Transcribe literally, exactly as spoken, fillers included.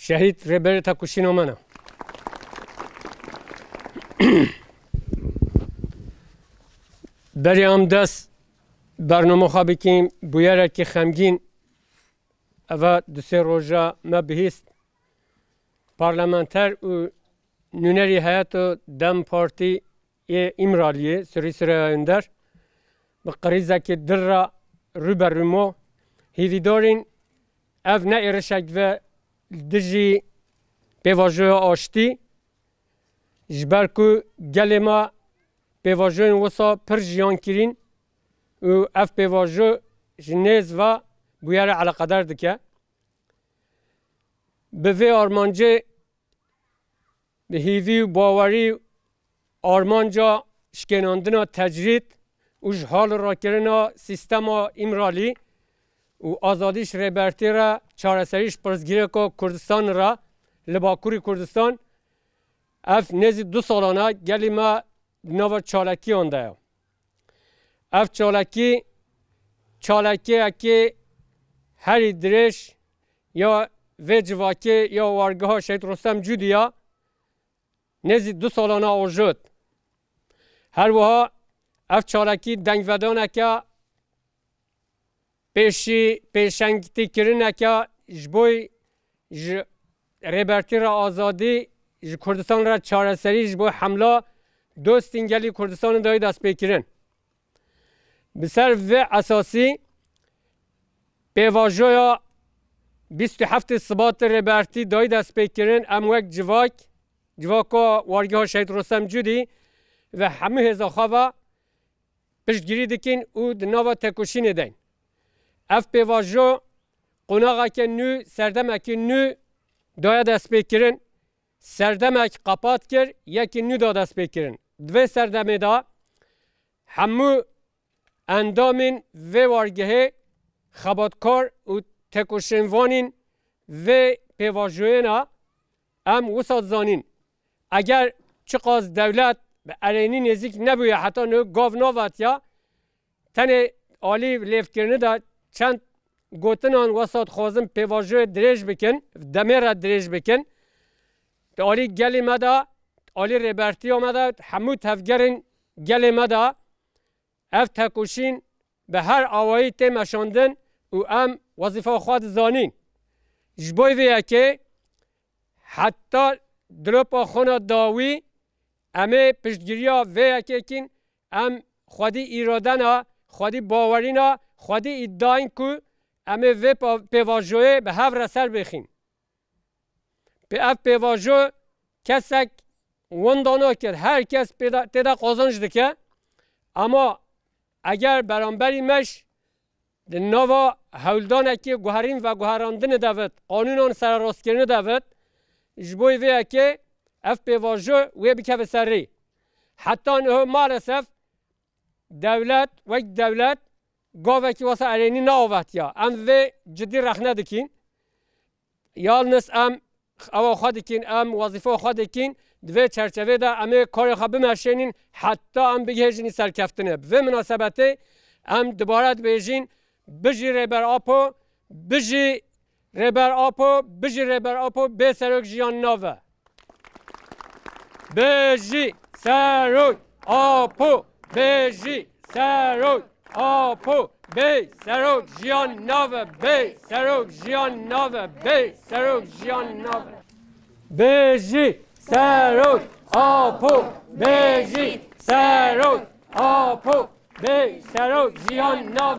Şehîd rêberê tekoşîna me ne. Berê em dest bernama xwe bikîn, bûyerekî xemgîn eva du sê roja me bihîst. Parlamenter û nûnerî heyeta DEM Partî yê Îmraliyê, Surî Süreyya Önder, bi qirîzekî dil re rû be rû ma. Hîvîdarîn ev ne êrişek ve li dijî pêvajoya aştî, ji ber ku gelê me pêvajoyên wisa pir jiyan kirîn û ev pêvajo ji nêz ve bûyere eleqedar dike. Bi vê armancê, bi hîvî û bawerî û armanca şikênandina tecrîd û ji hal rakirina sîstema Îmralî û azadî ji rêbertî re çareserî ji pirsgirêka Kurdistan re li Bakurî Kurdistan, ev nêzî du salan e gelî me di nava çalekiyan de ye. Ev çalakî, çalakiyekê herî dirêj ya vê civakê ya wargeha Şehîd Rostem Cûdî ya nêzî du salana ajot. Her wiha ev çalakî dengvedaneke pêşî pêşengtîkirineke ji bo ji rêbertî re azadî, ji Kurdistan re çareserî, ji bo hemla dostên gelî Kurdistanê dayî destpêkirin. Bi ser vê esasî pêvajoya bîst û heftê Sibatê rêbertî dayî destpêkirin, em wek civak, civaka wargeha Şehîd Rostem Cûdî ve hemû hêza xwe ve piştgirî dikin û di nava tekoşînê de in. Ev pêvajo qonaxeke nû, serdemekî nû daye destpêkirin. Serdemek qepat kir, yekî nû da destpêkirin. Di vê serdemê de hemû endamên vê wargehê, xebatkar û tekoşênvanên vê pêvajoyê ne, em wisa dizanîn. Eger çiqas dewlet bi erênî nêzîk nebûye, heta niha gav navetiya, tenê alî lêvkirinê de çend gotinan wisa dixwazin pêvajoyê dirêj bikin, demê re dirêj bikin. Di alî gelê me de, di alî rêbertiya me de, hemû tevgerên gelê me de ev tekoşîn bi her awayî tê meşandin û em wezîfa xwe dizanîn. Ji bo vê yekê heta dilopa xwe ne dawî em ê piştgiriya vê yekê kin, em xwedî îrade ne, xwedî bawerî ne, xwedî îdia in ku em ê vê pa-, pêvajoyê bi hev re ser bêxîn. Pê ev pêvajo kesek wenda nakir, her kes pê de, tê de qazanc dike. Ama eger beramberî meş di nava hewldanekê guherîn veguherandinê de bit, qanûnan sererastkirinê de bit, ji bo vê yekê ev pêvajo wê bikeve ser rê. Heta niha maalesef dewlet, wek dewlet, gavekî wesa erênî neavetiya. Em vê cidî rexne dikin. Yalniz em ewa xwe dikin, em wezîfa xwe dikin. Di vê çerçevê de em ê karê xwe bimeşênîn heta em bigihêjin serkeftinê. Bi vê minasebetê em dubare dibêjin, bijî Rêber Apo, bijî Rêber Apo, bijî Rêber Apo, bê serok jiyan nave. Bijî serok Apo, bijî serok Apo, bê serok jiyan nave, bê serok jiyan nave, bê serok jiyan nave. Bijî serok Apo, bijî serok Apo, bê serok jiyan nave.